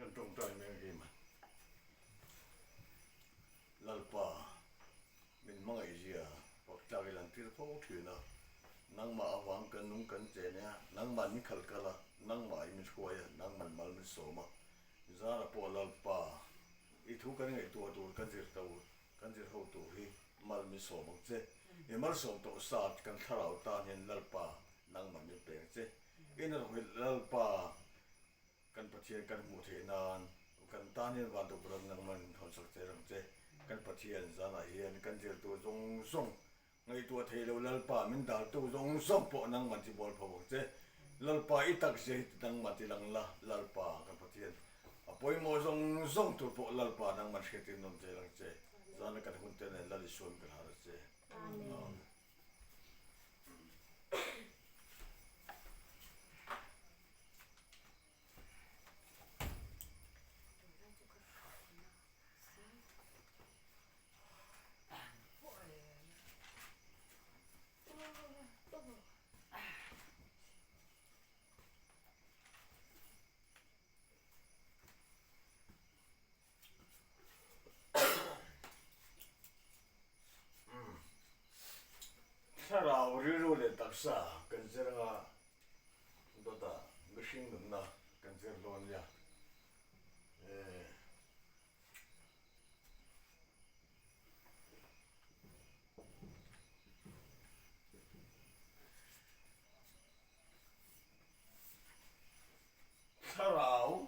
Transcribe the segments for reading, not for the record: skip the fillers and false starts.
Kan tawngtai mek em a? Lalpa, min hmangaihzia fak tlak i lantir fo thin a, nangmah avang kan nung kan chen e a, nangmah min khalh kal a, nangmah i min hruai a, nangman mal min sawm a, zara pawh Lalpa, i thu kan ngaihtuah tur kan zir to kan zir ho tur hi mal min sawm ang che, i malsawm tawh sa kan thlarau tan hian Lalpa nangman min peng che, i hnathawk hi Lalpa Kan Pathian kan hmuh theih nan kan tan hian van tuk ram nangman min hawn sak che rang che. Kan Pathian zanah hian kan zirtu zawng zawng ngaihtuah thei lo Lalpa min daltu zawng zawng pawh nangman ti bual pho ang che. Lalpa i tak zia hi nangman ti lang la Lalpa kan Pathian a pawimawh zawng zawng tur pawh Lalpa nangman hriatin nawm che rang che. Zana kan hun te nen Lal Isuan kan har a che. Amen. Thlarau rilru leh taksa kan zir anga dawtah mihring nunna kan zir dawn nia. Thlarau,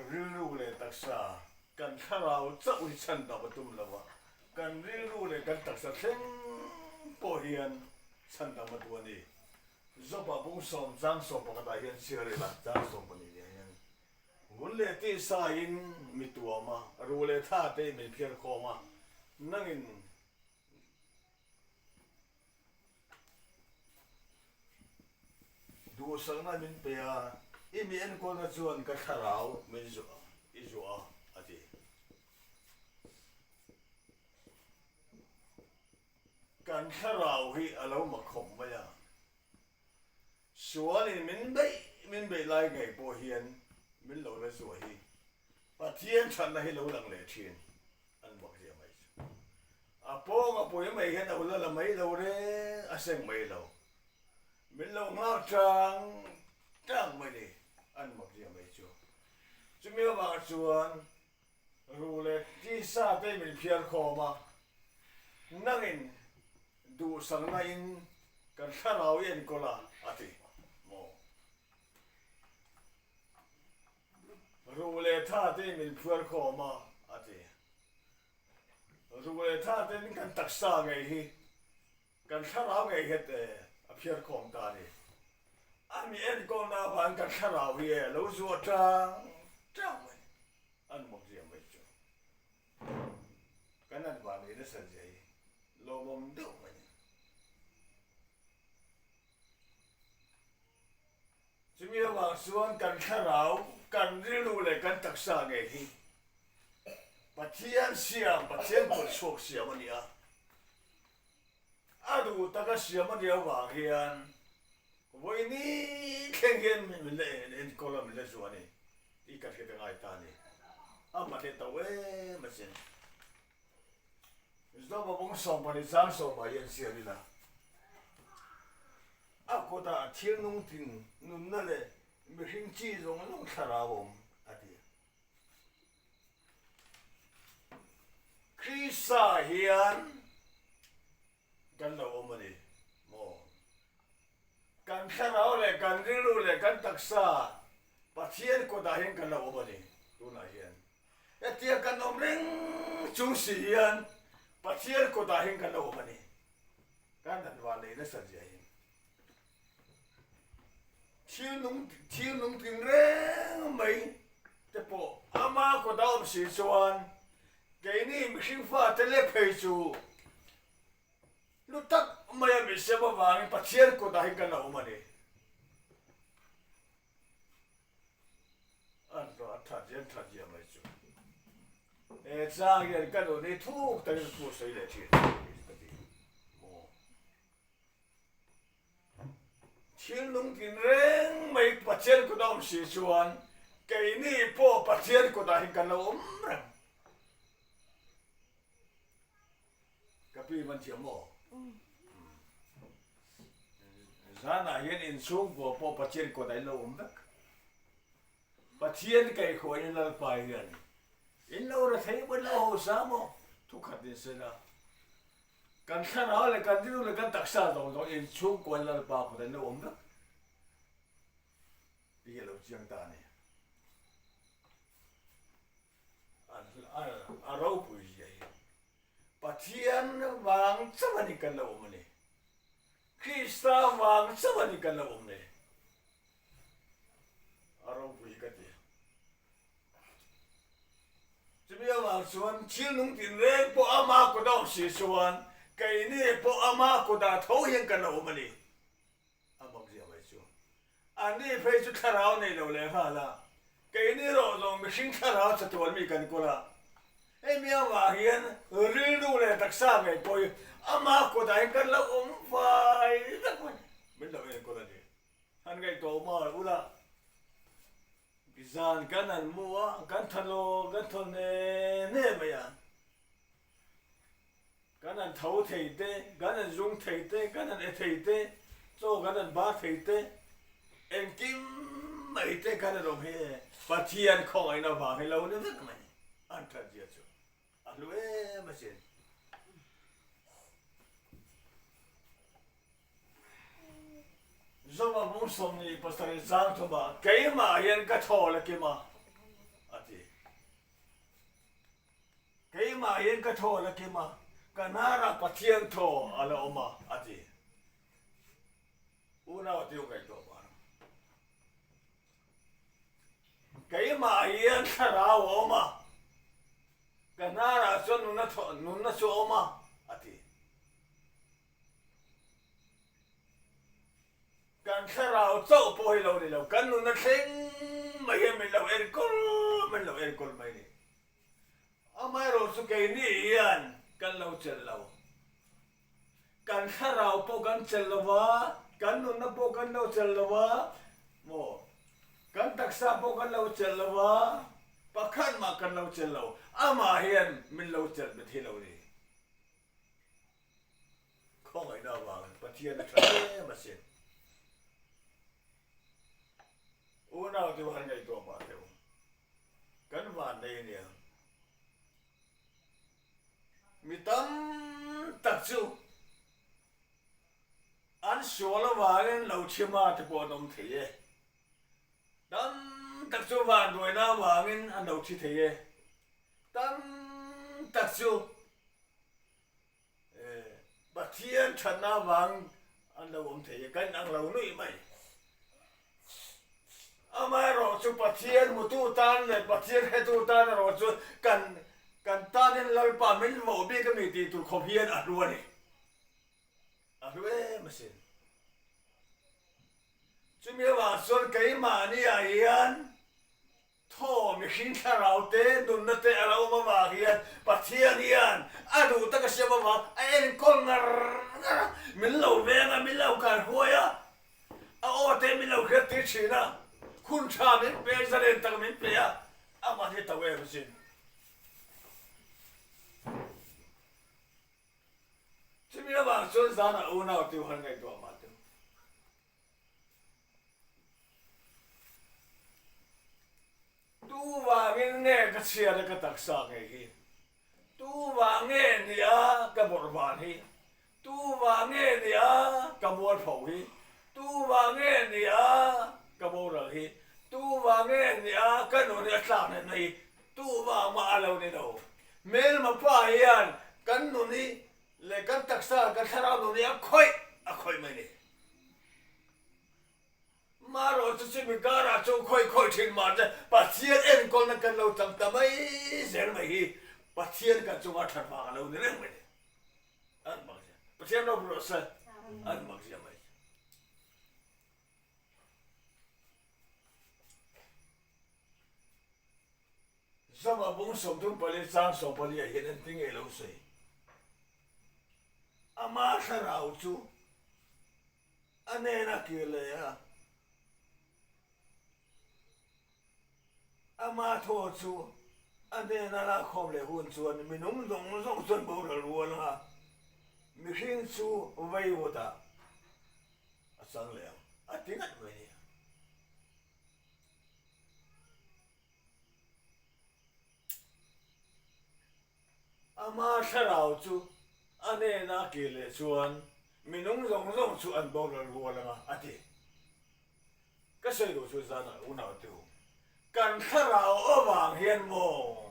rilru leh taksa, kan thlarau chauh hi chhan dam a tum lo a, kan rilru leh kan taksa thleng pawh hian chhan dam a duh a ni. Job-ah bung sawm chang sawm pakhatah hian chhiar ila chang 12 nia hian vun leh tihsaiin mi tuam a, ruh leh tha te min phiar khawm a, nangin Duhsakna min pe a, i mi enkawlna chuan ka thlarau min zuah i zuah a, a ti. Kan thlarau hi a lo mak khawp mai a, sualin min beih min beih lai ngei pawh hian min lo la zuah hi Pathian thatna hi lo lang leh thin an mak zia mai chu. A pawng a pui mai hian a ula la mai lo reng a seng mai lo. Min lo nghak tang tang mai ni an mak zia mai chu. Chumi avang chuan Ru leh tisa te min phiar khawm a, nangin duhsakna in kan thlarau i enkawl a, a ti maw? Ru leh tha te min phiar khawm a, a ti. Ru leh tha ten kan taksa ngei hi Kan thlarau ngei hian e a phiar khawm ta a ni. A mi enkawlna avangin kan thlarau hi e lo zuah tang tang mai an mawkzia mai chu kan an van nei nasa zia hi lawmawm deuh mai a ni. Chumi avang chuan kan thlarau, kan rilru leh kan taksa ngei hi Pathian siam, Pathian kut chhuak siam a ni a. A duh taka siam a nih avang hian vawiini thleng hian min la enkawl a, min la zuah a ni tih ka hriat a ngai ta a ni. A hmatheh tauh em asin. Zoba bung 12 chang sawmah hian siam ila a kutah thil nung tin nunna leh mihring chi zawng zawng thlarau a awm a ti. Krista hian kan lo awm a ni maw? Kan thlarau leh kan rilru leh kan taksa Pathian kutah hian kan lo awm a ni tunah hian. Hetia kan awm reng chung si hian Pathian kutah hian kan lo awm a ni. Kan han van nei nasa zia hi. Thil nung thil nung tling reng mai te pawh ama kawt a awm si chuan keini mihring fate leh phei chu lu tak maia min sem avangin Pathian kawtah hian kan la awm a ni. An rawh a that hian that zia mai chu. He chang hian ka nun hi thuk takin thu a sawi leh thin ka ti maw. Thil nung tin reng mai Pathian kut a awm si chuan keini pawh Pathian kutah hian kan lo awm reng. Ka pi man thiam maw? Zanah hian inchhungkua pawh Pathian kutah in lo awm vek. Pathian kaihhruaina Lalpa hian in lo ra thei maw, in lo hausa maw? Thukhat in sawi la. Kan thlarau leh kan rilru leh kan taksa zawng zawng inchhungkuain Lalpa kutah in lo awm vek tih hi a lo chiang ta a ni. A ropui zia hi Pathian vang chauh a ni kan lo awm a ni. Krista vang chauh a ni kan lo awm ni. A ropui hi ka ti. Chumi avang chuan thil nung tinreng pawh ama kut a awm si chuan keini pawh ama kutah tho hian kan lo awm a ni. A bak zia mai chu. Anni phei chu thlarau nei lo leh nghal a, keini erawh zawng mihring thlarau chatuan mi kan kawl a. Hemi avang hian rilru leh taksa ngei pawh hi ama kutah hian kan lo awm fai vek mai. Min lo enkawl a ni. Han ngaihtuah awm a ula. Zan kan han mu a, kan tha lo, kan thaw hne hne mai a. Kan han tho thei te, kan han zung thei te, kan han e thei te, chaw kan han bar thei te, engkim mai te kan han awm hi e. Pathian khawngaihna vang hi lo ni vek mai. An that zia chu a hlu em asin. Zova bung 27 chang thumah keimah hian ka thaw la kim a, a ti. Keimah hian ka thaw la kim a, ka hnarah Pathian thaw a la awm a, a ti. Unau tiu ngaihtuah pah ang. Keimah hian thlarau a awm a, ka hnarah chuan nunna chu a awm a, a ti. Kan thlarau chauh pawh hi lo ni lo, kan nunna thleng mai hian min lo enkawl min lo enkawl mai ni. Amaherawh chu keini hian kan lo chelh lo. Kan thlarau pawh kan chelh lo va, kan nunna pawh kan lo chelh lo va, maw? Kan taksa pawh kan lo chelh lo va, pakhat mah kan lo chelh lo. Amah hian min lo chelh bet hi lo ni. Khawngaihna avangin Pathian a tha em asin. Unau te han ngaihtuah pah teh u. Kan van nei ania. Mi tam tak chu an sual avangin lo chhima te pawh an awm thei e. Tam tak chu vanduaina avangin an lo thi thei e. Tam tak chu Pathian thatna avang an lo awm thei e, kan ang lo nuih mai. Amaherawh chu Pathian hmutu tan leh Pathian hretu tan erawh chu kan kan tanin Lalpa min voh bik a mi tih tur khawp hian a hlu a ni. A hlu em asin. Chumi avang chuan keimahniah hian Thaw mihring thlarau te, nunna te a lo awm avang hian Pathian hian a duh taka siam avang a enkawl ngar ngar a, min lo veng a, min lo kalhruai a, a aw te min lo hriat tir thin a, hun tha min pe, zalen tak min pe a, amah hi to em asin. Chumi avang chuan zanah unau tiu han ngaihtuah mah teu. Tu vangin nge ka chhiat a ka taksa ngei hi? Tu vang nge nia ka bawrh van hi? Tu vang nge nia ka mualpho hi? Tu vang nge nia ka boral hi? Tu vang nge nia ka nun hi a tlak hnet hi? Tu vang mah a lo ni lo. Hmelma pa hian kan nun hi leh kan taksa, kan thlarau nun hi a khawih a khawih mai ni. Marawh chu chumi karah chu khawi khawi thin mah che Pathian enkawlna kan lo chang ta mai zel mai hi Pathian kan chunga that vang a lo ni reng mai ni. An mak zia. Pathian ropui rawh se. An mak zia mai. Zama bung 34 chang 14 ah hian an ti ngei lo sawi. Ama thlarau chu. A hnena kir leh a. Ama thaw chu a hnena lakkhawm leh hun chuan minung zawng zawng chuan boral rual anga mihring chu vaivutah a chang leh ang a ti ngat mai a ni. Ama thlarau chu a hnena a kir leh chuan minung zawng zawng chu an boral rual anga a ti. Ka sawi duh chu zanah unau te u, kan thlarau avang hian maw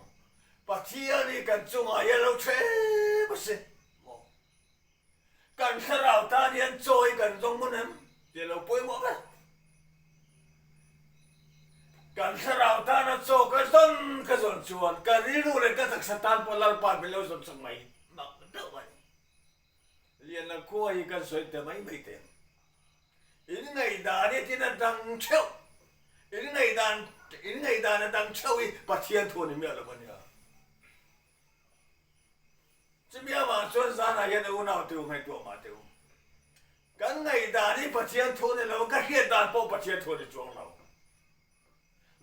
Pathian hi kan chungah hian lo ṭhep a si maw? Kan thlarau tan hian chaw hi kan zawng hmun em tih a lo pawimawh ber. Kan thlarau tana chaw ka zawn ka zawn chuan ka rilru leh ka taksa tan pawh Lalpa min lo zawn chak mai mak deuh a ni. Lianla khua hi kan sawi ta mai mai teh ang. In ngaihdan hi tin a dang theuh, in ngaihdan in ngaihdan a dang theuh hi Pathian thu a ni miah lo a nia. Chumi avang chuan zanah hian unau te u ngaihtuah mah teh u. Kan ngaihdan hi Pathian thu a ni lo, ka hriat dan pawh Pathian thu a ni chuang lo.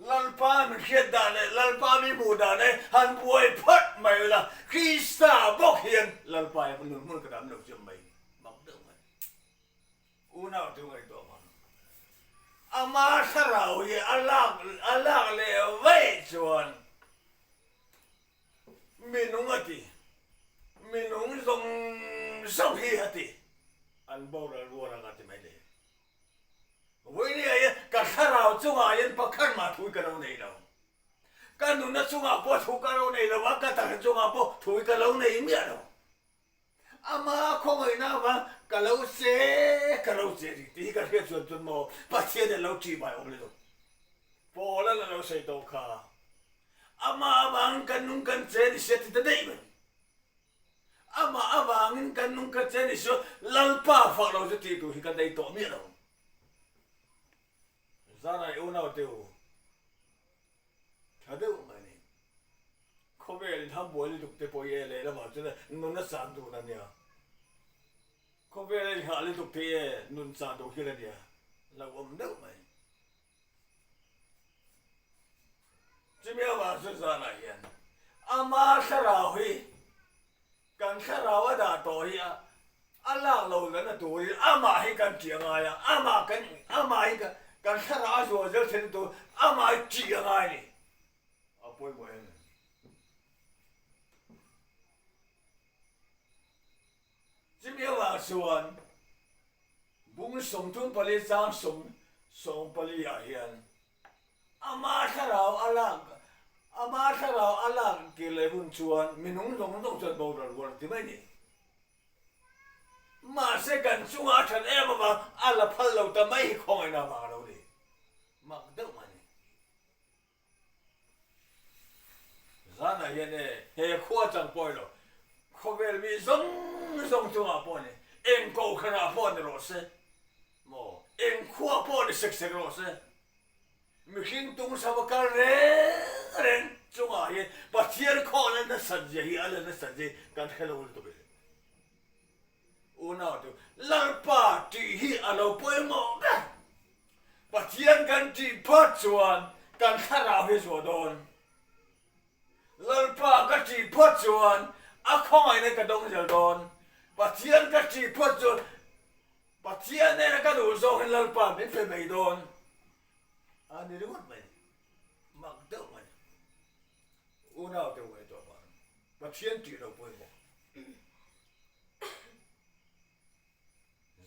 Lalpa min hriat dan leh Lalpa mi hmuh dan e han buai phawt mai ula, Krista bawk hian Lalpa hi nun hmun ka dam lo chiam mai mak deuh mai. Unau te u ngaihtuah mah. Ama thlarau hi a lak a lak leh vaih chuan Minung a ti. Minung zawng zawng hi a ti. An boral rual ang a ti mai le. Vawinia hian ka thlarau chungah hian pakhat mah thu hi ka lo nei lo. Ka nunna chungah pawh thu ka lo nei lo a, ka taksa chungah pawh thu hi ka lo nei miah lo. Ama khawngaihna avang ka lo che, ka lo che tih hi ka hriat chuan chuan maw Pathian a lo ṭih mai awm le lo. Paul an a lo sawi tawh kha. Amah avangin kan nung kan che ni sia ti ta daih mai. Amah avangin kan nung kan che ni sia Lalpa fak lo chu tih tur hi ka nei tawh miah lo. Zanai unau te u. Tha deuh mai ni. Khawvel in hambuai lutuk te pawh i e lehlamah chuan nun a chan dun a nia. Khawvel a inghah lutuk te i e nun chan duh hial a nia. Lo awm deuh mai. Chumi avang chu zanah hian ama thlarau hi Kan thlarau a dah tawh hi a a lak lo lana turin amah hi kan ṭih a ngai a, amah kan amah hi kan thlarau a zual zel theihna tur amah hi ṭih a ngai a ni. A pawimawh em em. Chumi avang chuan bung 34 chang sawm 14 ah hian Ama thlarau a lak Ama thlarau a lak kir leh hun chuan minung zawng zawng chuan boral rual a ti mai ni. Mahse kan chunga a that em avang a la phal lo ta mai hi khawngaihna avang a lo ni. Mak deuh mai ni. Zanah hian e he khua chang pawh ilo khawvel mi zawng zawng chungah pawh ni eng kohhranah pawh ni rawh se maw eng khua pawh ni sek sek rawh se. Mihring tung sava kal reng reng chungah hian Pathian khawhna nasat zia hi a la nasat zia hi kan hre lo lutuk e. Unau chu Lalpa tih hi a lo pawimawh ber. Pathian kan tih phawt chuan kan thlarau hi zuah dawn. Lalpa ka tih phawt chuan a khawngaihna ka dawng zel dawn. Pathian ka tih phawt chuan Pathian nena ka duh zawkin Lalpa min pe mai dawn a ni ringawt mai. Mak deuh mai. Unau deuh ngaihtuah pah Pathian tih lo pawimawh.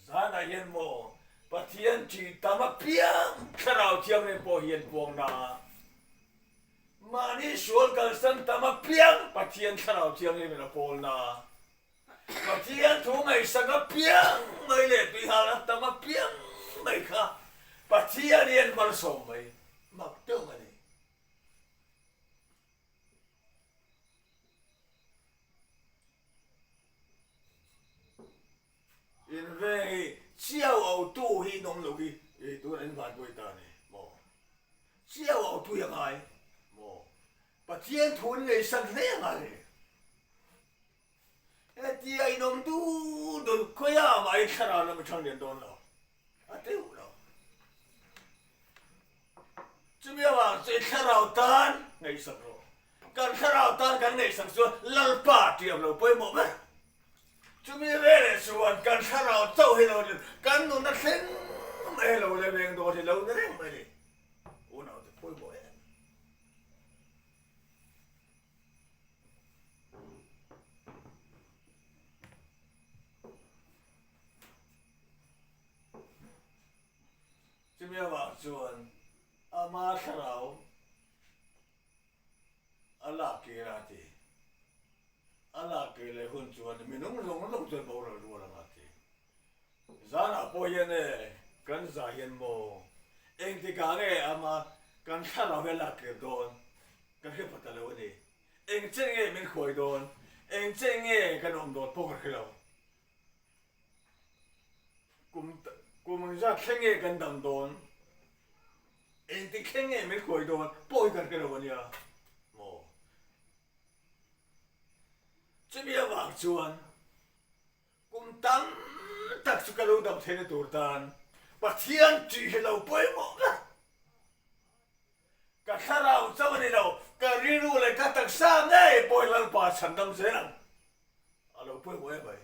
Zanah hian maw Pathian ṭih tam apiang Thlarau Thianghlim pawh hian puang na a, mahni sual kalsan tam apiang Pathian Thlarau Thianghlim in a pawl na a, Pathian thu ngaihsak apiang mai leh tuihal a tam apiang mai kha Pathian hian malsawm mai mak deuh a ni. In veng hi chiau au tu hi in awm lo hi i tun an van buai ta ni maw chiau au tu hi a ngai maw Pathian thu in ngaihsak hle a ngai ni hetia in awm dul dul khawiah mah in thlarau lam i thang lian dawn lo. avang chu i thlarau tan ngaihsak rawh. Kan thlarau tan kan ngaihsak chuan Lalpa tiam lo pawimawh ber. Chumi veleh chuan kan thlarau chauh hi lo ni, kan nunna thleng mai lo le veng dawn hi lo ni reng mai ni. Unaute pawimawh em. Chumi avang chuan ama thlarau a lak kir a ti. A lak kir leh hun chuan mi nung zawng zawng chuan boral rual ang a ti. Zanah pawh hian e kan zah hian maw engtikah nge ama kan thlarau hi a lak kir dawn kan hre pha ta lo a ni. Eng chen nge min hruai dawn, eng chen nge kan awm dawn pawh ka hre lo. Kum kum ang zat thleng nge kan dam dawn, engtik thleng nge min hruai dawn pawh hi kan hre lo a nia maw. Chumi avang chuan kum tam tak chu ka lo dam theihna tur tan Pathian tih hi lo pawimawh ber. Ka thlarau chauh a ni lo, ka rilru leh ka taksa ngei pawh hi Lalpa chhandam zel ang. A lo pawimawh em mai.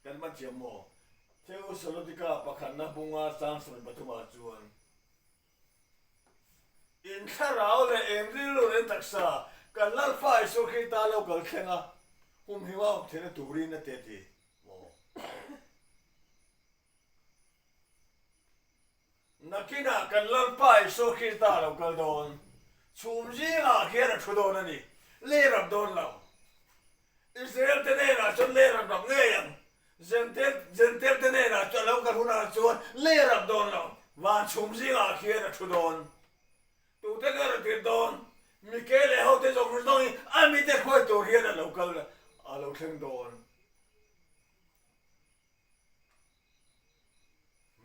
Kan man chiang maw? Thesalonika pakhatna bunga chang 13 chuan In thlarau leh in rilru leh in taksa kan Lalpa Isua Krista lo kal thleng a, humhim a awm theihna turin a ti a ti maw? Nakinah kan Lalpa Isua Krista lo kal dawn. Chhum zingah khian a thu dawn a ni. Lei rap dawn lo. Israel te hnenah chuan lei rap rap ngei ang. Zentel Zentel te hnenah chuan a lo kal hunah chuan lei rap dawn lo. Van chhum zingah khian a thu dawn. Tute nge rawn tir dawn? Mike leh hote zawng zawngin a mite hruai tur hian a lo kal a lo thleng dawn.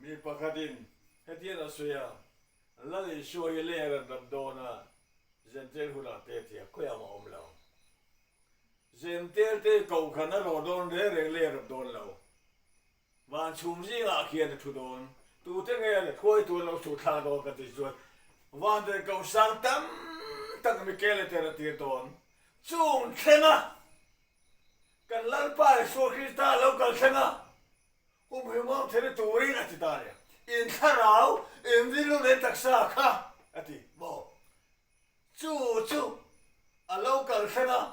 Mi pakhatin hetiang a sawi a, Lal Isua hi lei a rawn ram dawn a, Zentel hunah te tia khawiah mah a awm lo. Zentel te kohhran a rawh dawn reng reng lei a ram dawn lo. Van chhum zingah khian a thu dawn. Tute nge a hruaitu an lo chhuh thlak dawn ka tih chuan Vanter kohsang tam tak Mikaela te a tir dawn. Chung thlenga Kan Lalpa Isua Krista lo kal thleng a, humhimawm theihna turin a ti ta a ni. In thlarau, in rilru leh taksa kha a ti maw? Chu chu a lo kal thleng a,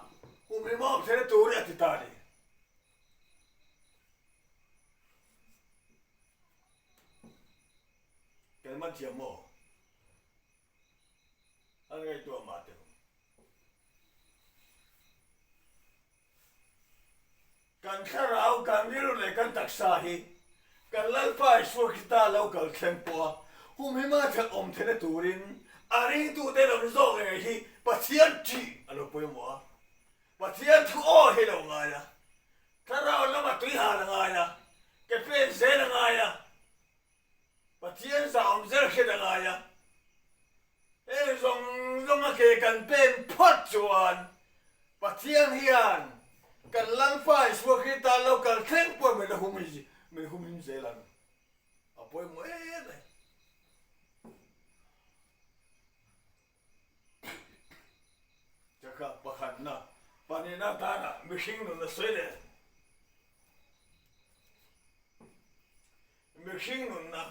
humhimawm theihna turin a ti ta a ni. Kan man thiam maw? An ngaihtuah mah teh u. Kan thlarau, kan rilru leh kan taksa hi kan Lalpa Isua Krista lo kal thleng pawh a humhima that awm theihna turin a ringtute lam zawk ngei hi Pathian ṭih a lo pawimawh a. Pathian thu aw hi lo ngai a, thlarau lama tui hal a ngai a, ke pen zel a ngai a, Pathian zahawm zel hriat a ngai a, heng zawng zawng a ke kan pen phawt chuan Pathian hian kan Lalpa Isua Krista lo kal thleng pawh min la hum min humhim zel ang. A pawimawh em em. Chaka pakhatna pahnihna atana mihring nun a sawi leh. Mihring nunna,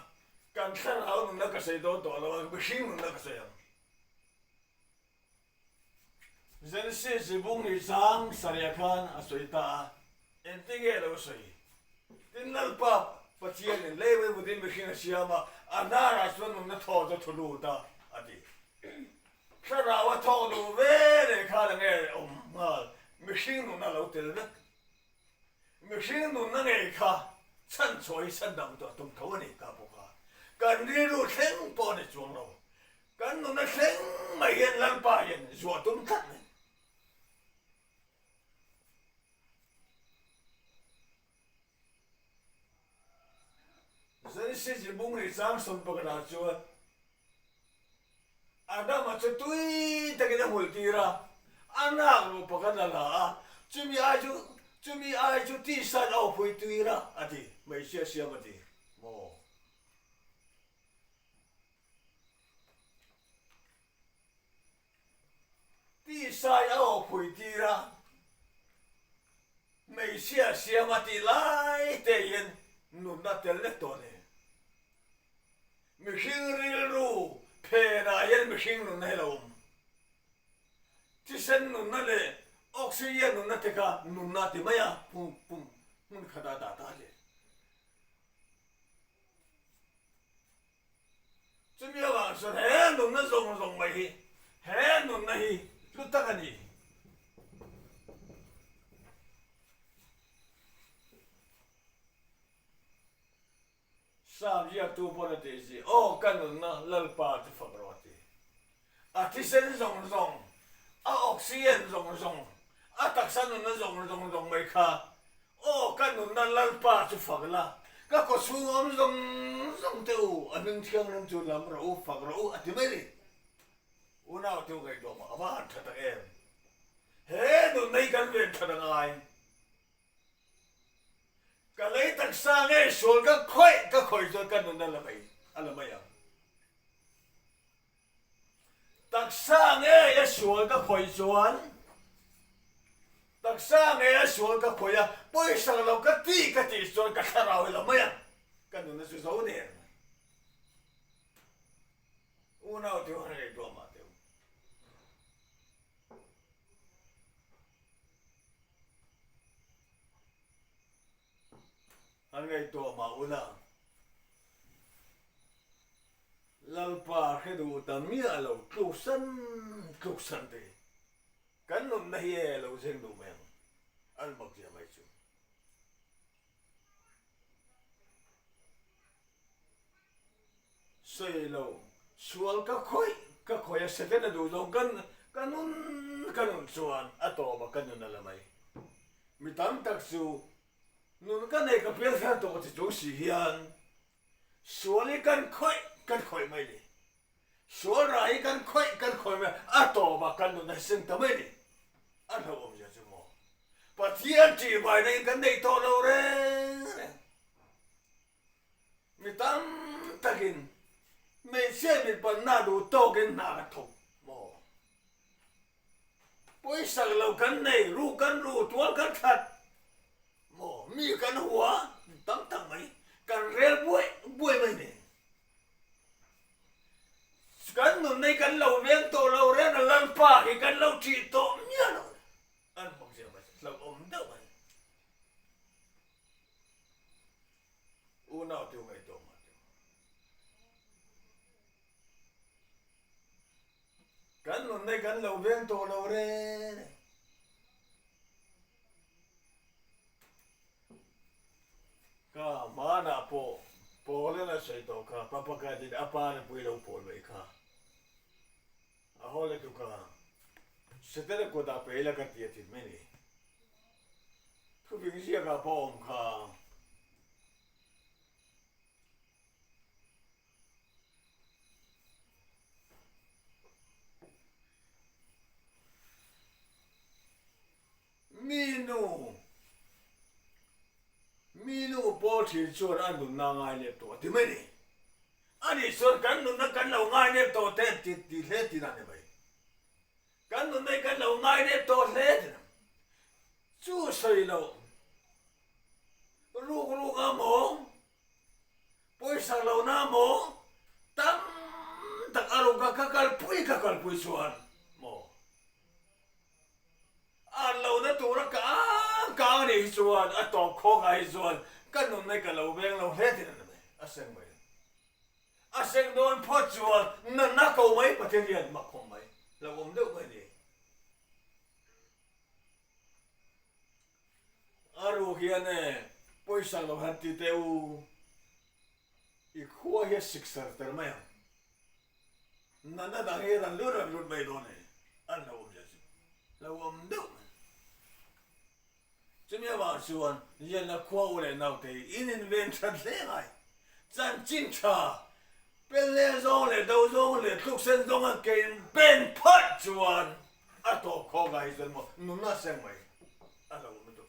kan thlarau nunna ka sawi dawn tawh lo a, mihring nunna ka sawi ang. Genesis zibung hi chang sarih khan a sawi ta a, engtin nge a lo sawi? Tin Lalpa Pathianin lei vaivutin mihring a siam a, a hnarah chuan nunna thaw chu a thu lut a, a ti. Thlarau a thawk duh ve leh khan enge awm nghal, mihring nunna a lo tel vek. Mihring nunna ngei kha chhan chhuah hi chhan dang chu a tum tho a ni ka bawk a, kan rilru thleng pawh a ni chuang lo. Kan nunna thleng mai hian Lalpa hian zuah tum tlat mai. Genesis bung ri chang 11 ah chuan Adama chu tui takin a hmul tir a, a nak ruh pakhat a la a, chumi ai chu chumi ai chu tisa in a awphui tuir a, a ti, hmeichhia siam a ti maw? Tisai a aw phui tir a, hmeichhia siam a tih lai te hian nunna tel lek tawh a ni. Mihring rilru phenah hian mihring nunna hi lo awm. Thisen nunna leh oxygen nunna te kha nunna a ti mai a, pum hmun khatah dah ta le. Chumi avang chuan he nunna zawng zawng mai hi, he nunna hi hlu tak a ni. Sam ziaktu pawn a tih si, Aw ka nunna Lalpa chu fak rawh a ti. A thisen zawng zawng, a oxygen zawng zawng, a taksa nunna zawng zawng zawng mai kha, Aw ka nunna Lalpa chu fak la, ka kawchhung awm zawng zawng te u, a hming thianghlim chu lam rawh u, fak rawh u a ti mai ni. Unau te u ngaihtuah mah a va han tha tak em! He nunna hi kan ven that a ngai. Ka lei taksa nge sual ka khawih ka khawih chuan ka nunna la mai a la mai ang. Taksa ngei a sual ka khawih chuan taksa ngei a sual ka khawih a, pawisa lo ka tih ka tih chuan ka thlarau hi la mai ang, ka nunna chu zo der mai. Unau te ho han ngaihtuah mah teh u. Han ngaihtuah mah ula. Lalpa hre duh ta miah lo tluksan tluksan te kan nunna hi e lo zeng duh mai ang an mak zia mai chu. Sawi lo sual ka khawih ka khawih a Setana duh zawng kan ka nun ka nun chuan a tawp a ka nun a la mai. Mi tam tak chu nun ka nei ka piang thar tawh chi chung si hian Sual hi kan khawih kan khawih mai ni. Sual rah hi kan khawih kan khawih mai a tawp a kan nun a seng ta mai ni. A hlauhawm zia chu maw. Pathian ṭihvaina in kan neih tawh lo reng reng. Mi tam takin hmeichhia mitpanna duh tawkin hna kan thawk maw. Pawisak lo kan nei, ru kan ru, tual kan that maw, mi kan hua tam tak mai, kan rel buai buai mai ni. Kan nun nei kan lo veng tawh lo reng a Lalpa hi kan lo ṭih tawh miah lo an hmang zia mai, hlauhawm deuh mai. Unau te u ngaihtuah mah teh u. Kan nunna hi kan lo veng tawh lo reng e. Ka hmanah pawh Paulin a sawi tawh kha, pa pakhatin a pa nupui lo pawl mai kha. A haw le tuk a, Setana kutah pe ila ka ti a ti mai ni. Thufing ziakah pawh a awm kha. Mi nu, mi nu pawl thin chuan a nunna a ngai nep tawh a ti mai ni. Ani chuan kan nunna kan lo ngai nep tawh te ti ti hle tina ni mai. Kan nunna hi kan lo ngai nep tawh hle tina. Chu sawi loh ruk ruk a maw? Pawisa lo na maw? Tam tak a ruk a ka kalpui ka kalpui chuan maw? An lo na tura ka ang ka ang anih hi chuan a tawp khawk ah hi chuan ka nunna hi ka lo veng lo hle thin a ni mai, a seng mai. A seng dawn phawt chuan natna ko mai Pathian hian mak khawm mai, hlauhawm deuh mai a ni. A ruk hian e pawisa lo han ti teh u, i khua hi a sik sar ter mai ang. Natna dang hi ran lut ran lut mai dawn e, an lo awm zia chu lo awm deuh mai. Chumi avang chuan Lianna khua u leh naute hi in inven that hle ngai. Chanchin tha, penleng zawng leh do zawng leh tluksen zawng a ke in pen phat chuan A tawp khawk ah hi chuan maw nunna seng mai a lo awm lutuk.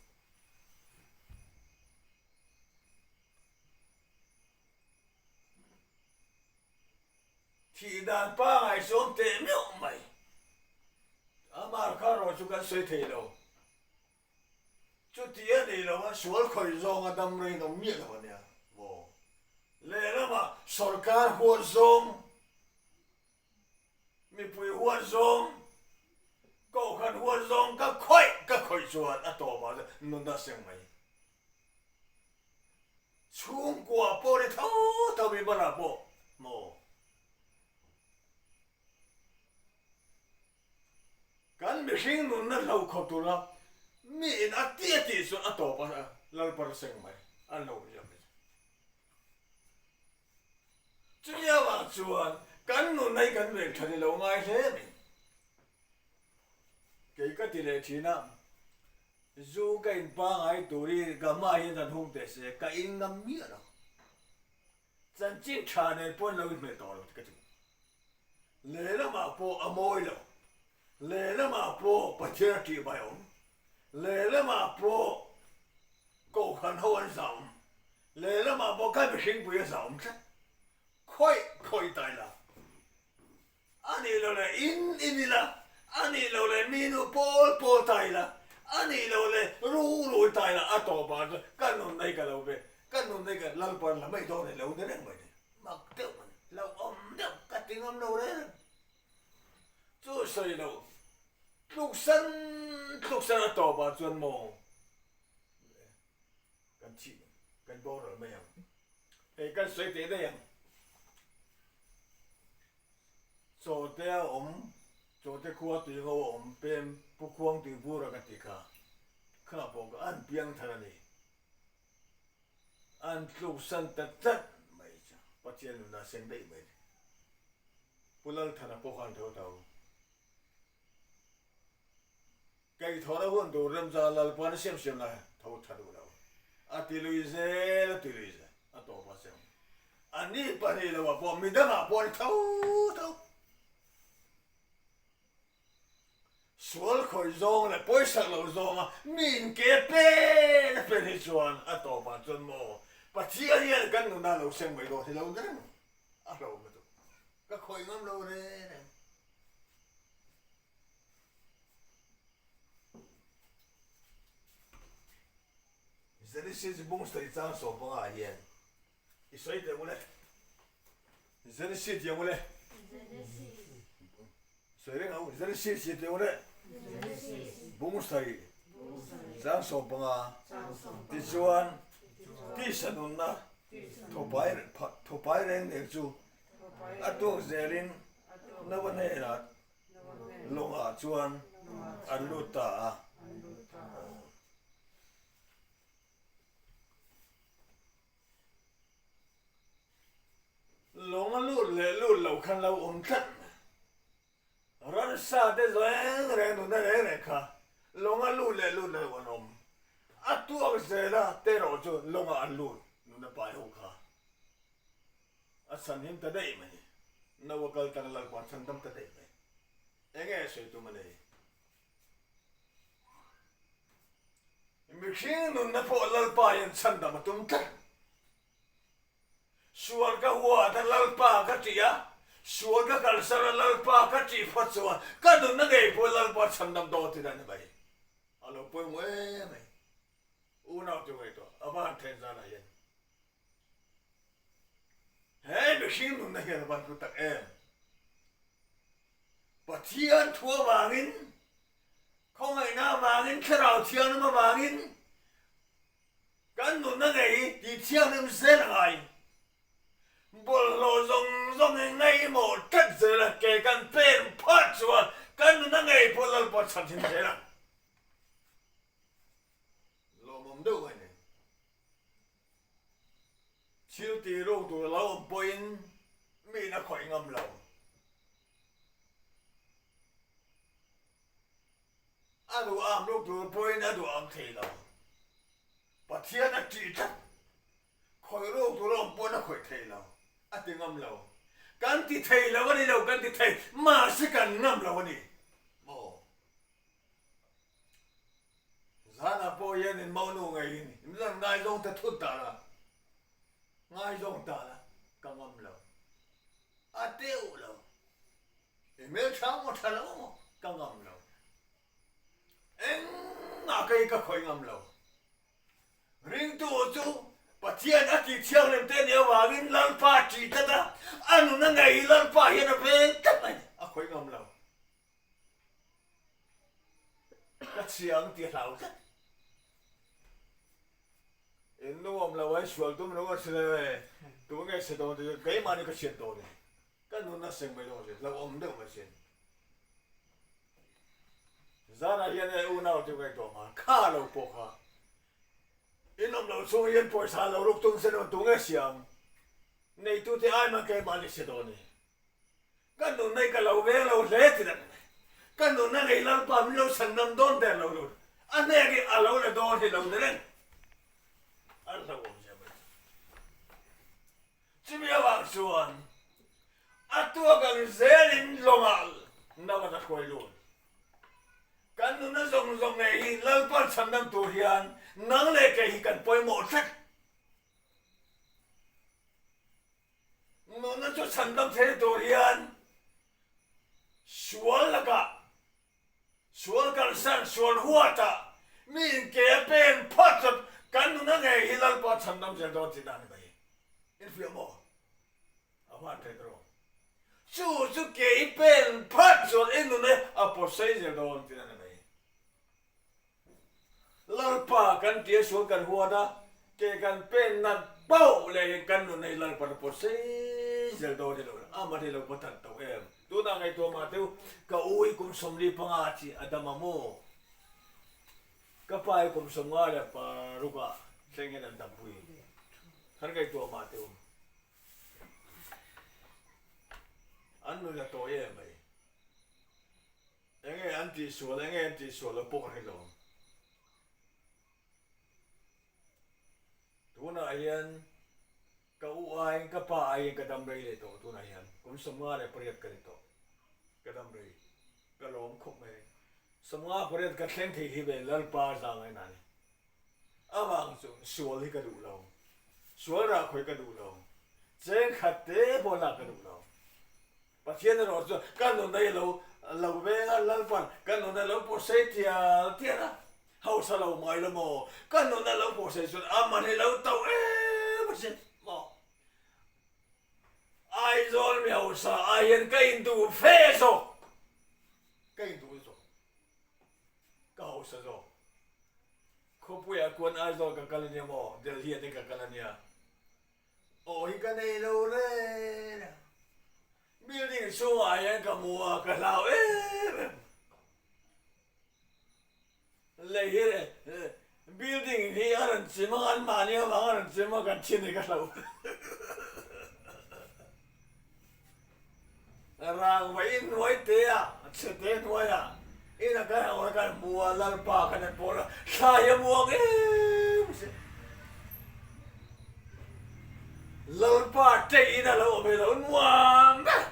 Thih dan pangai sawm teh meuh mai. Amah. erawh chu kan sawi thei lo. Chuti a ni lo a, sual khawih zawnga dam rei nawm miah lo a nia maw? Lehlamah sorkar huat zawng, mipui huat zawng, kohhran huat zawng ka khawih ka khawih chuan a tawpah chuan nunna a seng mai. Chhungkua pawh ni tho tho mi banah pawh maw? Kan mihring nunna hlo khawp tura miin a ti a tih chuan a tawp a Lalpar seng mai an lo hriat mai. Chumi avang chuan kan nunna hi kan ven tha ni lo ngai hle mai. Kei ka ti leh thin a, zu ka in pangai tur hi ka hmaah hian han hung teh se ka in ngam miah lo. Chanchin tha nen pawn lo inhmel tawh lo ti ka ti. Lehlamah pawh a mawi lo. Lehlamah pawh Pathian a tih mai awm. Lehlamah pawh Kohhran ho an zah awm. Lehlamah pawh ka mihringpui a zah awm tlat. Khawih khawih ta ila. A nih loh leh in in ila, a nih loh leh mi nu pawl pawl ta ila, a nih loh leh ru rui ta ila, a tawp ah chuan ka nun hi ka lo ve, ka nun hi ka Lalpan la mai dawn e lo ni reng mai ni, mak deuh a ni, lo awm deuh ka ti ngam lo reng reng. Chu sawi loh tluk san tluk san a tawp ah chuan maw kan chih kan boral mai ang, hei kan sawi teh daih ang. Chawte a awm, chawte khua tui ngo a awm pem Pu Khuang tui bur a ka ti kha, kha pawh ka an piang thar a ni. An tluk san ta tlat mai chu Pathian nunna a seng daih mai a ni. Pu Lalthana pawh khan tho tho. Kei thawhna hun tur remchang Lalpan a siam siam lai tho tha duh lo. A ti lui zel a ti lui zel a tawp a siam. A ni pahnih lo ah pawh midang ah pawh a ni tho tho. Sual khawih zawng leh pawisak lo zawnga mi in ke pen a pen hi chuan a tawp ah chuan maw Pathian hian kan nuna lo seng mai dawn hi lo ni reng a hlauhawm lutuk. Ka khawih ngam lo reng reng. Genesis bung sawi chang sawm panga hian i sawi teh ule. Genesis tih ang ule. Sawi reng ang Genesis tih ule. Bung sawi chang 15 tichuan tisa nunna thopai reng reng chu a tuak zelin Noah hnenah Lawngah chuan an lut ta a. Lawng a lut leh lut loh khan lo awm tlat mai. Ransa te reng reng nunna reng reng kha lawng a lut leh lut loh an awm. A tuak zela te erawh chu lawngah an lut nunna pai ho kha. A chhan him ta daih mai. No a kal tak Lalpa a chhan dam ta daih mai. Enge a sawi tum a nei? Mihring nunna pawh Lalpa hian chhan dam a tum tlat. Sual ka huat a Lalpa ka tih a, sual ka kalsan a Lalpa ka tih phawt chuan ka nunna ngei pawh Lalpa chhan dam dawn tih dan a ni mai. A lo pawimawh em mai. Unau te ngaihtuah a van then zanah hian. He mihring nunna hian a van hlu tak em? Pathian thu avangin, khawngaihna avangin, thlarau thianghlim avangin kan nunna ngei hi tih thianghlim zel a ngai. Bawlhhlawh zawng zawng hi ngaihmawh tlat zel a, ke kan pen phat chuan kan nunna ngei pawh Lalpa chhan thin zel ang. Lawmawm deuh mai ni. Thil tih ruk tur a lo awm pawhin miin a khawih ngam lo. A duh am ruk tur pawhin a duh am thei lo. Pathian a ṭih tlat. Khawih ruk tur a awm pawhin a khawih thei lo. A ti ngam lo. Kan ti thei lo a ni lo, kan ti thei, mahse kan ngam lo a ni. Maw? Zanah pawh hian in monu ngeiin in rawn ngaizawng ta thut ta la, ngaizawng ta la ka ngam lo, a teuh lo, i hmeltha maw tha lo maw ka ngam lo. Engmah kei ka khawih ngam lo. Ringtu chu Pathian a tih thianghlim te nih avangin Lalpa a ṭih tlat a, a nun a ngei hi Lalpa hian a veng tlat mai, a khawih ngam lo. Ka chhia ang tih a hlau tlat. In nuam lo ai sual tum lo a si lo e, tu nge chhe dawn te chu keimahni ka chhiat dawn e, ka nun a seng mai dawn si, hlauhawm deuh mai sin. Zanah hian e unau chu ngaihtuah nghal kha lo pawh kha in awm loh chhung hian pawisa lo ruk tum se lo tu nge siam neitute ai man keimahni si dawn ni. Ka nunna hi ka lo veng lo hle ti tak mai. Ka nunna ngei Lalpa min lo chhan ngam dawn der lo lut. A hnek hi a lo la dawn hi lo ni reng. A hlauhawm zia mai chu. Chumi avang chuan a tuak ang zelin lawngah no a ta hruai lut. Kan nunna zawng zawng ngei hi Lalpa'n chhan ngam tur hian nang leh kei hi kan pawimawh tlat. Nunna chu chhandam thei tur hian sual lakah, sual kalsan, sual huatah mi inke a pen phawt chuan kan nuna ngei hi Lalpa chhandam zel dawn tih dan a ni mai. Infiah maw? A hman thei ta rawh. Chu chu ke i pen phawt chuan i nuna a pawtsei zel dawn tih dan a ni mai. Lalpa kan tia sual kan huat a, ke kan pen nat pauh leh in kan nun hi Lalpa na pawh sei zel dawn hi lo a mah hi lo va that tawh em. Tunah ngaihtuah mah teu ka u hi kum 45 chi a dam a maw? Ka pa hi kum 56 ah thleng hian an dampui. Kan ngaihtuah mah teu. An nun a tawi em mai. Enge an tihsual, enge an tihsual lo pawh ka hre lo. Tunah hian ka u aiin ka pa aiin ka dam rei leh tawh tunah hian kum 58 ka ni tawh. Ka dam rei, ka lawm khawp mai. 58 ka thleng thei hi ve Lalpa zang ain a ni. Avang chu sual hi ka duh lo, sual rah khawi ka duh lo, cheng khat te pawh lak ka duh lo. Pathian erawh chu ka nuna i lo lo veng a, Lalpan ka nuna lo pawhsei tial tial a, hausa lo mai lo maw, ka nuna lo pawhsei chuan a man hi lo to em asin maw. Aizawl mi hausa ah hian ka induh fe zawk, ka induh zawk, ka hausa zawk. Khawpuiah kuan Aizawl ka kal ania maw, Delhi ah te ka kal ania. Aw hi ka nei lo reng a, building chhungah hian ka hmu a, ka hlau em em. Lei hi building hi a rawn chim a, anmahni avang a rawn chim a, kan thin hi ka hlau. Rangva in hnuai te a, chhe te hnuai a, in a kan hauh a kan hmu a, Lalpa kan han pawl a, thla hi a muang em si. Lalpa ṭei in a lo awm hi lo nuam ber.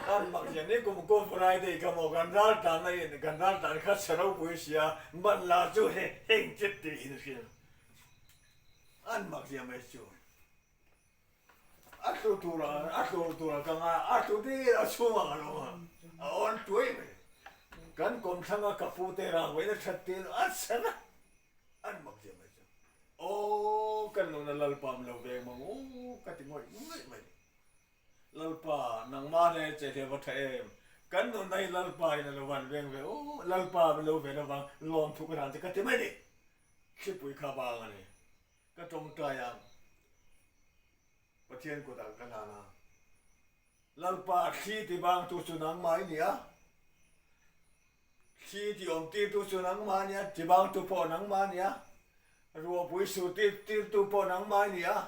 An mak hian ni kum kum Friday ka maw kan ral tan a in kan ral tan kha chhe ropui sia ban la chu heng chet tih in hria. An mak zia mai chu. A tlu tur a, a tlu tur a ka ngai a, a tlu dir a chhungah ka lo a, a awn tuai mai. Kan kawmthlang a ka pu te rang vawiin a that tir a chhe vek. An mak zia mai chu. Aw kan nuna Lalpa min lo veng mang u ka ti ngawih ngawih mai. Lalpa, nangmah nen che hliam a tha em? Kan nunna hi Lalpa in a lo van veng ve u, Lalpa min lo ven avang lawmthu ka hlan che ka ti mai ni. Thlipui kha vang a ni. Ka tawngtai a, Pathian kutah ka hlan a. Lalpa, thli ti vangtu chu nangmah i ni a, thli ti awm tirtu chu nangmah a ni a, ti vangtu pawh nangmah a ni a, ruahpui sur tirtu pawh nangmah i ni a,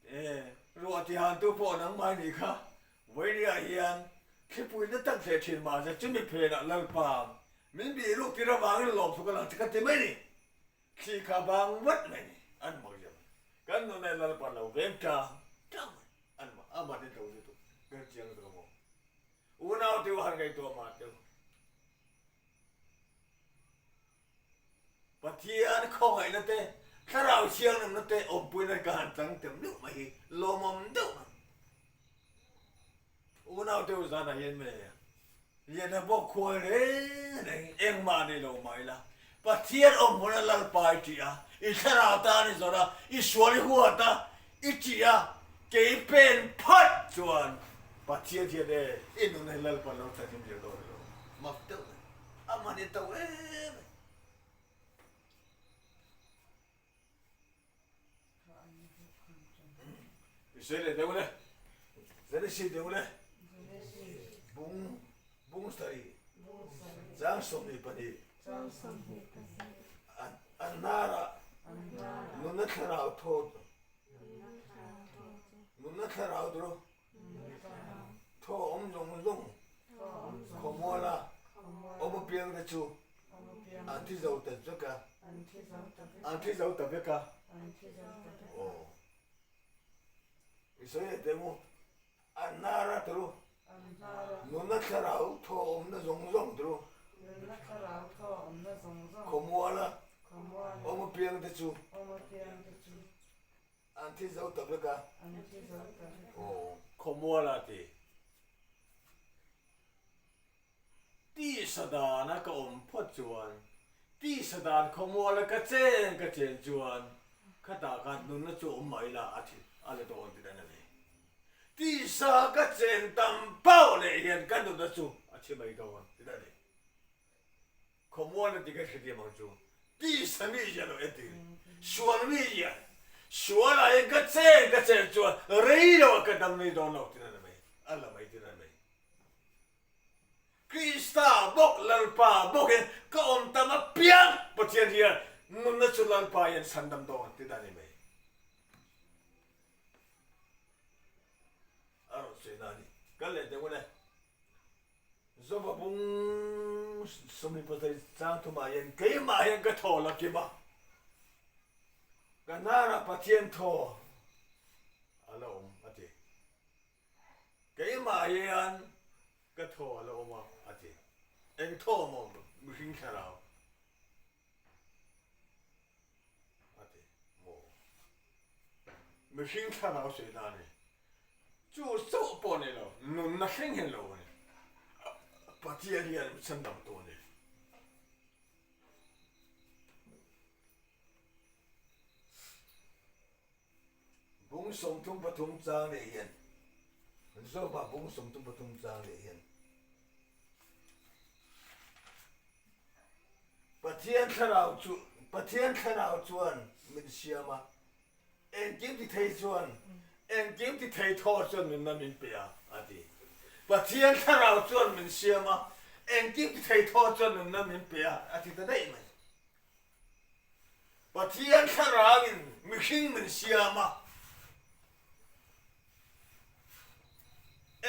E, ruah tihantu pawh nangmah nih kha Vawinia hian thlipuina tak hle thin mahse chumi phenah Lalpa min bih ruk tir avangin lawmthu ka lang che ka ti mai ni. Thli kha bang vat mai ni an mak zia mai. Kan nuna Lalpa lo veng tang tang mai an mak a mahni tlo lutuk kan chiang lutuk a maw. Unau teu han ngaihtuah mah teu. Pathian khawngaihna te, Thlarau Thianghlimna te awmpuina ka han chang tem deuh mai hi lawmawm deuh mai. Unau te u zanah hian me. Liana bawk khuai reng reng engmah nei lo mah ila, Pathian awm hmuna Lalpa i ṭih a, i thlarau tan i zawrh a, i sual i huat a, i ṭih a, kei pen phat chuan Pathian hian e, i nunna hi Lalpa lo thlahhlim zel dawn elo. Mak deuh mai. A man i to em e. Sawi leh deuh le. Zelesi deuh le. Bung bung sarih. Chang 22. An hnarah nunna thlarau thaw nunna thlarau dru thaw awm zawng zawng khawmuala awm apiang te chu An thi zo ta vek a. An thi zo ta vek a. Aw. I sawi leh teh mu. An hnar a turu. Nunna thlarau thaw awmna zawng zawng turu. Khawmuala awm apiang te chu. An thi zo ta vek a. Aw. Khawmuala ti. Tisa dana ka awm phawt chuan, tisa dan khawmuala ka chen ka chen chuan khatah khan nunna chu awm mai la a thi a la dawn ti dan a ni. Tisa ka chen tam pauh leh hian ka nunna chu a thi mai dawn ti dan a ni. Khawmuala ti ka hrethiam ang chu tisa mi hian lo entir, sual mi hian sualah hian ka chen ka chen chuan rei loah ka dam mai dawn lo ti dan a ni mai, a la mai ti dan a ni mai. Krista bawk Lalpa bawkin ka awm tam apiang Pathian hian nunna chu Lalpa hian chhandam dawn ti dan i mai. A rawn sawi na a ni. Kal leh deuh le. Zova bung 27 chang thumah hian keimah hian ka thaw la kim a. Ka hnarah Pathian thaw a la awm a ti. Keimah hian ka thaw a la awm a, a ti. Eng thaw maw mihring thlarau? A ti maw? Mihring thlarau sawi na a ni. Chu chauh pawh ni lo, nunna thleng hian lo a ni. Pathian hian mi chhandam tu a ni. Bung 33 chang leh hian Joba bung 33 chang leh hian Pathian thlarau chu Pathian thlarau chuan min siam a, engkim ti thei chuan engkim ti thei thaw chuan nunna min pe a, a ti. Pathian thlarau chuan min siam a, engkim ti thei thaw chuan nunna min pe a, a ti ta daih mai. Pathian thlarauin mihring min siam a,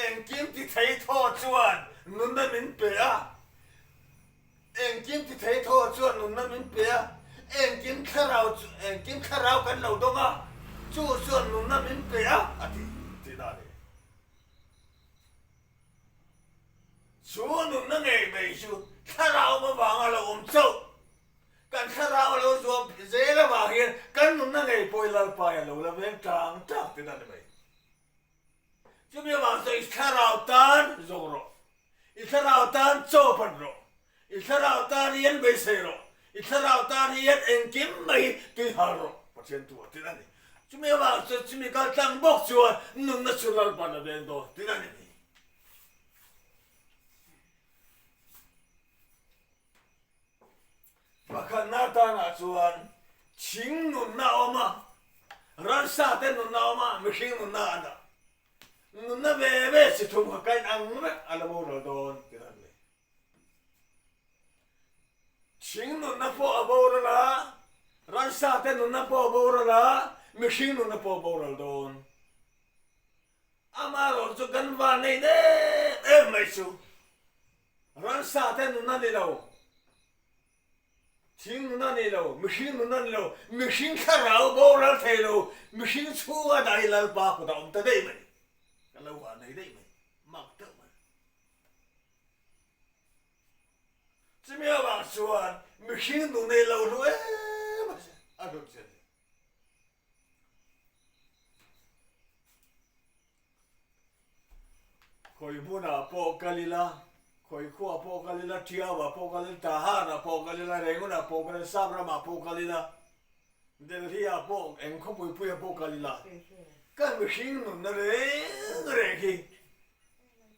engkim ti thei thaw chuan nunna min pe a, engkim ti thei thaw chuan nunna min pe a, engkim thlarau chu engkim thlarau kan lo dawng a, chu chuan nunna min pe a, a ti tihna a ni. Chu nunna ngei mai chu thlarau avanga lo awm chauh. Kan thlarau a lo zuam zel avang hian kan nunna ngei pawh i Lalpa hi a lo la veng tang tang tih a ni mai. Chumi avang chuan i thlarau tan zawng rawh, i thlarau tan chaw pan rawh, i thlarau tan hian beisei rawh, i thlarau tan hian engkim mai tui hal rawh Pathian tu a tih a ni. Chumi avang chuan chumi kal tlang bawk chuan nunna chu Lalpa'n a veng dawn tih a ni mai. Pakhatna tanah chuan thing nunna a awm a, ransa te nunna a awm a, mihring nunna a dah. Nunna ve ve chi thum kha kain ang vek a la boral dawn tih a ni. Thing nunna pawh a boral a, ransa te nunna pawh a boral a, mihring nunna pawh a boral dawn. Amaherawh chu kan van nei em em mai chu. Ransa te nun a ni lo, thing nun a ni lo, mihring nun a ni lo, mihring thlarau boral thei lo, mihring chhunga dah hi Lalpa kutah awm ta daih mai. Ka lo vah nei daih mai, mak deuh mai. Chumi avang chuan mihring nun ei lo hlu em a hlut che a ni. Khawi hmunah pawh kal ila, Khawi khuaah pawh kal ila, Ṭiauah pawh kal ila, Tahanah pawh kal ila, Rengunah pawh kal ila, Sapramah pawh kal ila, Delhi-ah pawh eng khawpui puiah pawh kal ila, kan mihring nunna reng reng hi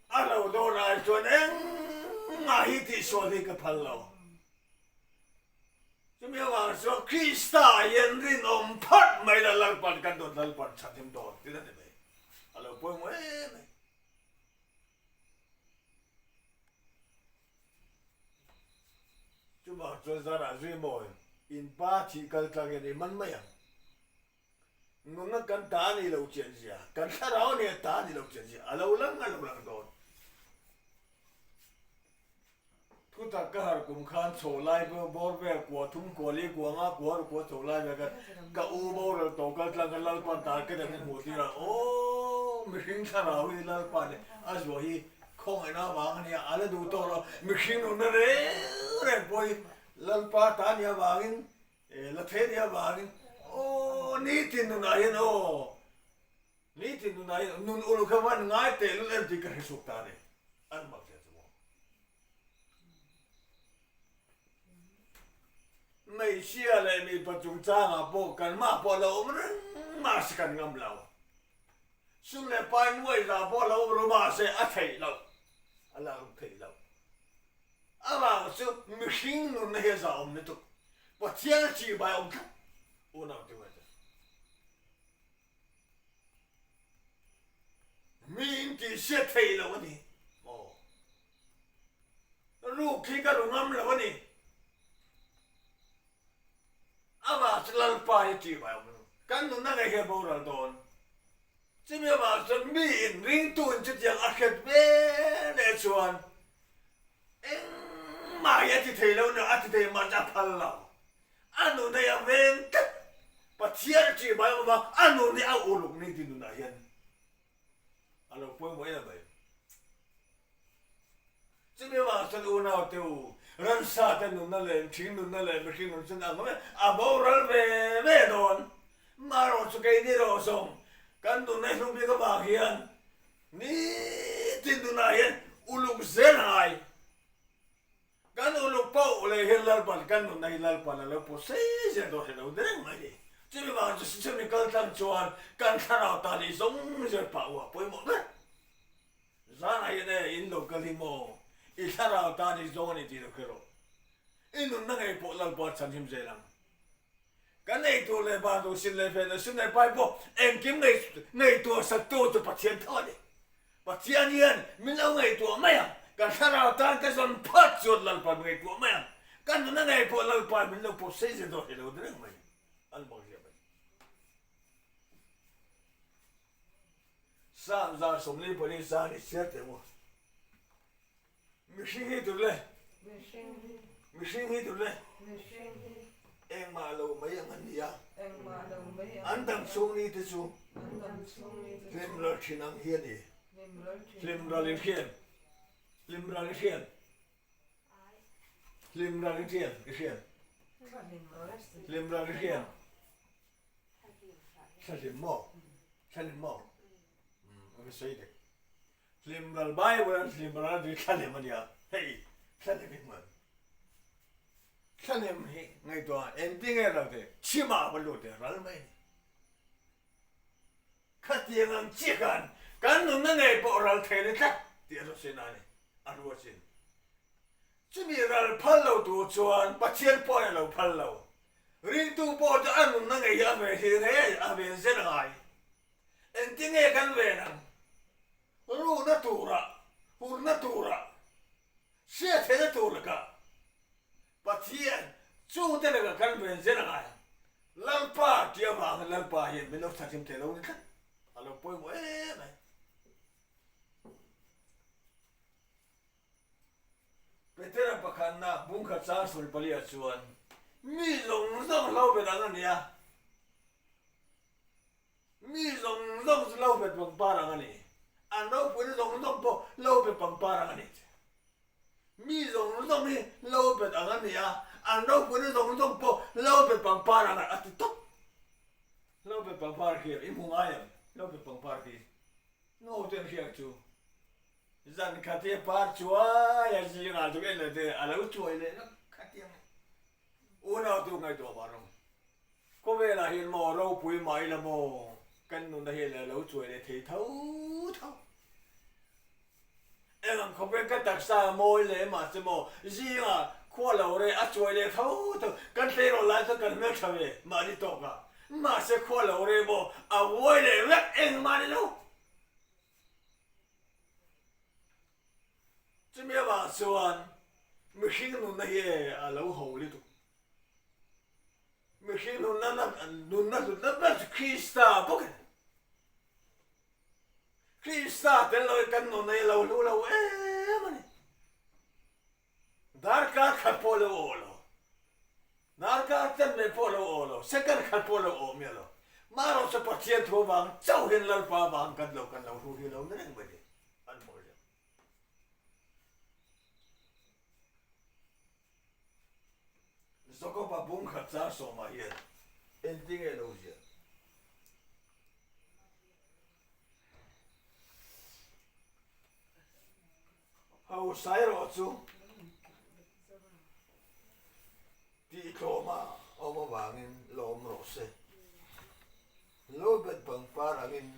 a lo dawn ai chuan engmah hi tihsual hi ka phal lo. Chumi avang chuan Krista hian rinawm phat mai la Lalpan kan dawn Lalpan chhanhim dawn tih a ni mai. A lo pawimawh em mai. Chuvang chuan zanah zui mawi in pa thih kal tlang hian i man mai ang. Nunna kan ta a nih loh chian zia, kan thlarau nia ta a nih loh chian zia a lo lang a lo lang dawn. Thutak ka har kum khan chho lai bawr vel kua thum kua li kua nga kua ru kua chho lai vel khan ka u boral to kal tlang khan Lalpan tar ka dang in hmuh tir a aw mihring thlarau hi Lalpan hi a zuah hi khawngaihna avang a nia a la duh tawh lo mihring nunna reng reng pawh hi Lalpa ta nia avangin la thei nia avangin aw nitin nunah hian aw Nitin nunah hian nun uluk kha van ngai teh lul em tih ka hre chhuak ta a ni. An mak zia chu maw. Hmeichhia leh mipa chungchangah pawh kanmah pawh a lo awm reng mahse kan ngam lo. Sum leh pai nuai zah pawh a lo awm ru mahse a theih loh, a la awm theih loh. Avang chu mihring nunna hi a zahawm lutuk. Pathian a chibai awm tlat unau te uaite. Mi in tih hriat theih loh a ni maw? Ruk hi ka ru ngam lo a ni. Amah chu Lalpa hi tih mai awm lo. Kan nunna ngei hian boral dawn. Chumi avang chuan mi in ringtu in chutiang a hriat ve leh chuan Engmah hi a ti thei lo nia, a ti thei mahse a phal lo. A nun hei a veng tlat. Pathian a ṭih mai awm a, a nun hi a uluk ni tih nunah hian a lo pawimawh em mai. Chumi avang chuan unau te u, ransa te nunna leh thing nunna leh mihring nun chuan ang em a boral ve ve dawn. Marawh chu keini rawh zawng kan nunna hi hlung bik avang hian Nitin tunah hian uluk zel a ngai. Kan uluk pauh leh hian Lalpan kan nunna hi Lalpan a lo pawh sei zel dawn hre lo reng mai ni. Chumi vang chu chumi kal tlang chuan kan thlarau tan i zawng zel pah uah pawimawh ber. Zanah hian e in lo kal hi maw i thlarau tan i zawng a ni tih lo hre rawh. I nunna ngei pawh Lalpa chhanhim zel ang. Kan eitur leh ban tur sin leh fen leh sum leh pai pawh engkim ngaihtuah saktu chu Pathian tho a ni. Pathian hian min lo ngaihtuah mai ang, kan thlarau tan ka zawn phawt chuan Lalpa min ngaihtuah mai ang, kan nuna ngei pawh Lalpa min lo pawh sei zel dawn hei lo ti reng mai an bawk ziah mai. Psalm 44 zan i chhiar teh maw? Mihring hi tur le. Mihring hi tur le. Engmah lo mai ang an ni a. An dam chhung ni te chu hlim ral thin ang hi a ni. Hlim ral in hriat. Hlim ral i hriat. Hlim ral i hriat. I hriat. Hlim ral i hriat. Thla hlim maw? Thla hlim maw? A va sawi dek. Hlimral Bible an hlimral an ti thlanem a nia, hei thlanem hi hman. Thlanem hi ngaihtuah engtin nge ral te chhimah va lut e ral mai a ni. Khatiang ang chiah khan kan nunna ngei pawh ral thei ni tlat tih a hrawsin a ni, a hruasin. Chumi ral phal lo tur chuan Pathian pawhin a lo phal lo. Ringtu pawh chu a nunna ngei hi a ve hlir he a ven zel a ngai. Engtin nge kan ven ang? Ruhna turah, hurna turah, hriat theihna tur lakah Pathian chungte lakah kan ven zel a ngai ang. Lalpa tih avangin Lalpa hian min lo thlahthim thei lo ni tlat. A lo pawimawh em mai. Petera pakhatna bungkhat chang 24 ah chuan mi zawng zawng hlo bet ang a ni a. Mi zawng zawng chu lo bet pangpar ang a ni. An ropuina zawng zawng pawh lo bet pangpar ang a ni che. Mi zawng zawng hi lo bet ang a ni a, an ropuina zawng zawng pawh lo bet pangpar ang a ti tawp. Lo bet pangpar khi i hmu ngai em? Lo bet pangpar khi ngo te an hriat chu. Zan khat hi par chuai a zingah chu en leh te a lo chuai leh vek khatiang a ni. Unau tu ngaihtuah vah rawng. Khawvelah hian maw ropui mah ila maw kan nunna hian a lo chuai leh thei tho tho. Eng ang khawpin ka taksa a mawi leh mahse maw zingah khua lo reh a chuai leh tho tho. Kan tleirawl lai chuan kan hmeltha ve mahni tawk a, mahse khua lo reh maw a nguai leh vek engmah ni lo. Chumi avang chuan mihring nunna hi a lo ho lutuk. Mihring nunna nunna hlutna ber chu Krista bawk a ni. Krista tel loin kan nunna hi a lo hlu lo em a ni. Darkar khat pawh lo awh lo. Darkar chanve pawh lo awh lo. Second khat pawh lo awh miah lo. Marawh chu Pathian thu avang chauh hian Lalpa avang kan lo kan lo hlu hi lo ni reng mai ni. An mawi reng. Jakoba bung khat chang sawmah hian engtinge lo ziah? Hausa erawh chu tihtlawma awm avangin lawm rawh se. Lobet pangpar angin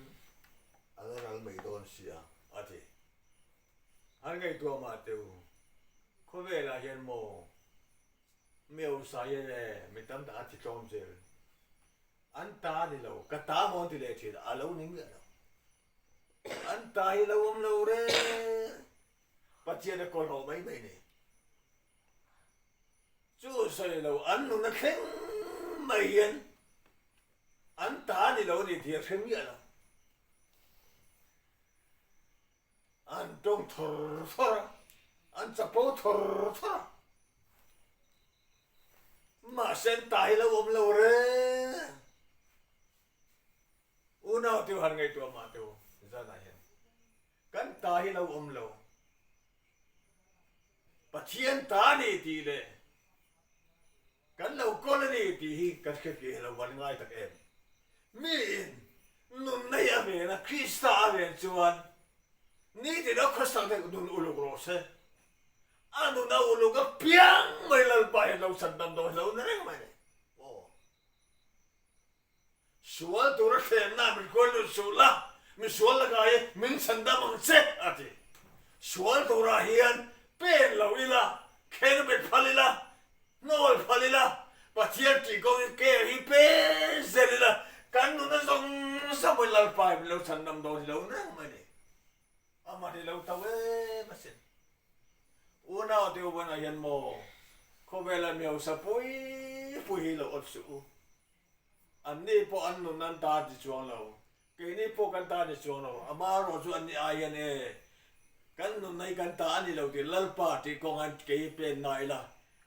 a la ral mai dawn sia, a ti. An ngaihtuah mah teh u, khawvelah hian maw mi hausa hian e mi tam tak an ti tlawm zel. An ta a ni lo, ka ta maw an ti leh thin, a lo ni miah lo. An ta hi lo awm lo reng. Pathian a kawlhawh mai mai ni. Chu sawi lo an nuna thleng mai hian an ta ni lo ni tih a hre miah lo. An tawng thawr thawr a, an chapo thawr thawr a. Mahse an ta hi lo awm lo reng. Unau teu han ngaihtuah mah teu zanah hian kan ta hi lo awm lo. Pathian ta a ni tih leh kan lo kawl a ni tih hi kan hre fih lo van ngai tak em. Miin nunna hi a ven a, Krista a ven chuan nitin a khawsak deuh nun uluk rawh se. A nun a uluk apiang mai Lalpa hian lo chhan dam dawn hi lo ni reng mai ni. Aw. Sual tura thlemna min kual lut suh la, mi sual lakah hi min chhan dam ang che, a ti. Sual turah hian pen lo ila, khen bet phal ila, hnawl phal ila, Pathian tih kawngin ke hi pen zel ila, kan nuna zawng zawng in Lalpa hi min lo chhan dam dawn hi lo ni reng mai ni. Amah hi lo to em asin. Unau te ubanah hian maw khawvela mi hausa pui pui hi lo awt suh u. Anni pawh an nun an ta ti chuang lo. Keini pawh kan ta ni chuang lo. Amaherawh chu anni ai hian e, kan nunna hi kan ta a ni lo tih Lalpa tih kawng an kei hi pen na ila,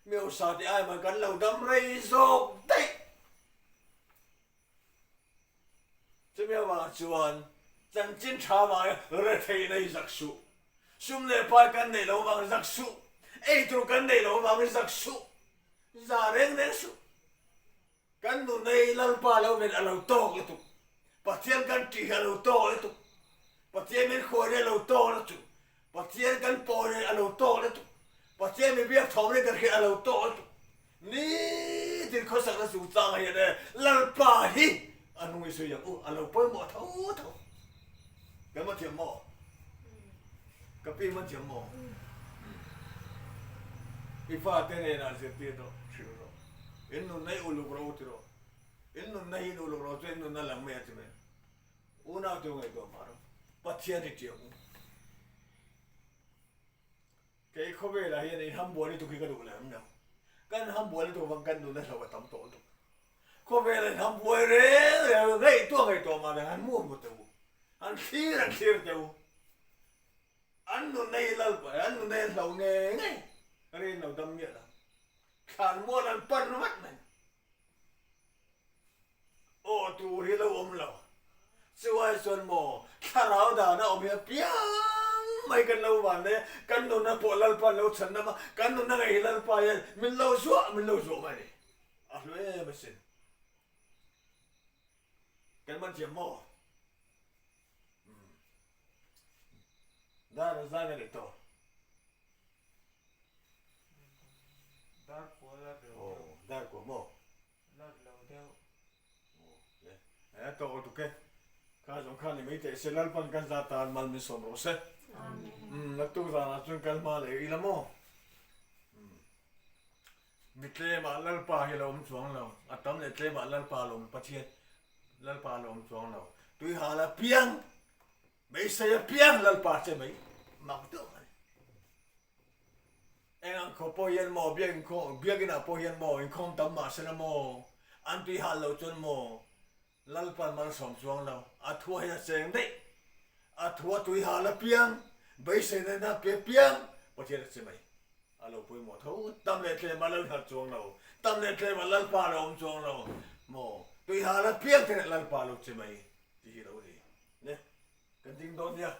mi hausa tih ai man kan lo dam rei zawk daih. Chumi avang chuan chanchin tha vang retheihna hi zak suh. Sum leh pai kan neih lo vang zak suh. Ei tur kan neih lo vang zak suh. Za reng reng suh. Kan nu nei Lalpa lo ven a lo tawk lutuk. Pathian kan tih hi a lo tawk lutuk. Pathian min khuai a lo tawk lutuk. Pathian kan pawn hi a lo tawk lutuk. Pathian mi biak thawm ring kan hriat a lo tawk lutuk. Nitin khawsakna chungchangah hian e Lalpa hi a nung i sawi ang u, a lo pawimawh tho tho. Kan man thiam maw? Ka pi man thiam maw? I fate nenah zirtir rawh, hrilh rawh. In nunna hi uluk rawh u ti rawh. In nunna hi in uluk rawh chu in nunna lang mai a ti mai. Unau te u ngaihtuah mah rawh. Pathian hi ṭiang u. Kei khawvelah hian in hambual lutuk hi ka duh lem lo. Kan hambual lutuk avang kan nunna hloh a tam tawh lutuk. Khawvelah in hambuai reng reng ngaihtuah ngaihtuah mah reng han hmu hmu teh u. Han thlir han thlir teh u. An nunna hi lal an nunna hi an hloh ngei ngei. Rin lo dam miah lo. Thlan mual an pan vat mai. Aw tur hi lo awm lo. Chuai chuan maw thlarau dana awm hi a piang mai kan lo van le, kan nunna pawh Lalpa an lo chhan dam a, kan nunna ngei hi Lalpa hian min lo zuah min lo zuah mai a ni. A hlu em asin. Kan man thiam maw? Dar an zai na leh tawh. Dar kua la ri lo deuh. Aw, dar kua maw? La ri lo deuh. Aw, le. A tawk a tuk e. Kha zawng kha ni mai teh se Lalpan kan za tan mal min sawm rawh se. Amen. Umm, naktuk zanah chuan kal hma leh ila maw? Umm. Mi tlemah Lalpa hi a lo awm chuang lo. A tam leh tlemah Lalpa a lo awm Pathian Lalpa a lo awm chuang lo. Tuihal a piang Beisei apiang Lalpa che mai mak deuh a ni. Eng ang khaw pawh hian maw biak inkhawm biak inah pawh hian maw inkhawm tam mah sela maw an tui hal loh chuan maw Lalpan malsawm chuang lo a thua hian a cheng daih a thua tui hal apiang beiseina na pe piang Pathian a che mai a lo pawimawh tho tam leh tlem a lo inhat chuang lo tam leh tlem a Lalpa a lo awm chuang lo maw tui hal apiang te Lalpa a lo che mai tih hi lo ni. Ne, kan ding dawn nia.